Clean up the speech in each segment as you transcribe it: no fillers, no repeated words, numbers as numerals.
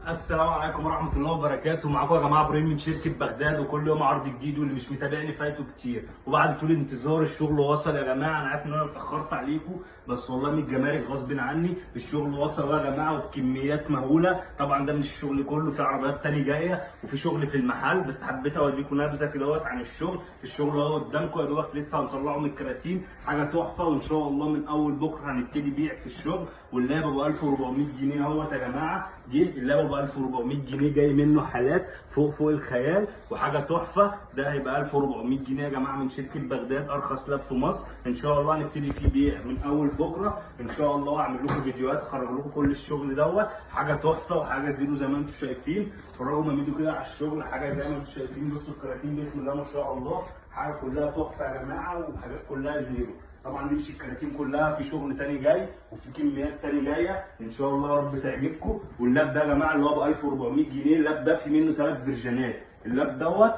السلام عليكم ورحمة الله وبركاته. معاكم يا جماعة ابراهيم من شركة بغداد، وكل يوم عرض جديد، واللي مش متابعني فايته كتير. وبعد طول انتظار الشغل وصل يا جماعة. انا عارف ان انا اتأخرت عليكم، بس والله من الجمارك غصب عني الشغل وصل يا جماعة، وبكميات مهولة. طبعا ده مش الشغل كله، في عربيات تاني جاية وفي شغل في المحل، بس حبيت اوريكم نبذة كده عن الشغل. الشغل اهو قدامكم يا دوبك، لسه هنطلعه من الكراتين، حاجة تحفة. وان شاء الله من اول بكرة هنبتدي بيع في الشغل. واللاب ابو 1400 جنيه اهوت يا جماعة، جه اللاب ابو 1400 جنيه، جاي منه حالات فوق فوق الخيال وحاجه تحفة. ده هيبقى 1400 جنيه يا جماعة من شركة بغداد، ارخص لاب في مصر. ان شاء الله هنبتدي فيه بيع من اول بكره ان شاء الله. اعمل لكم فيديوهات، اخرج لكم كل الشغل دوت، حاجة تحفة وحاجه زيرو زي ما انتم شايفين. اتفرجوا ماميدو كده على الشغل، حاجة زي ما انتم شايفين. بصوا الكراتين بسم الله ما شاء الله، حاجة كلها تحفة يا جماعة، وحاجات كلها زيرو. طبعا دي مش الكراتين كلها، في شغل تاني جاي وفي كميات تاني جاية ان شاء الله يا رب تعجبكم. واللاب ده يا جماعة اللي هو ب 1400 جنيه، اللاب ده في منه 3 version ات. اللاب دوت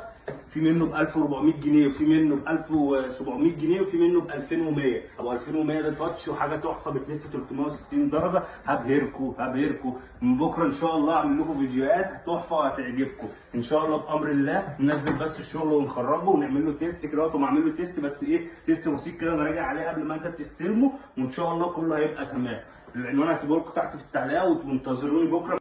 في منه ب 1400 جنيه، وفي منه ب 1700 جنيه، وفي منه ب 2100. ابو 2100 ده touch وحاجه تحفة، بتلف 360 درجه. هبهركم هبهركم من بكره ان شاء الله، اعمل لكم فيديوهات تحفة وهتعجبكم ان شاء الله بامر الله. ننزل بس الشغل ونخرجه ونعمل له test كده، ومعمل له test بس ايه، test بسيط كده نراجع عليه قبل ما انت تستلمه، وان شاء الله كله هيبقى تمام. العنوان هسيبه لكم تحت في التعليقات، وانتظروني بكره.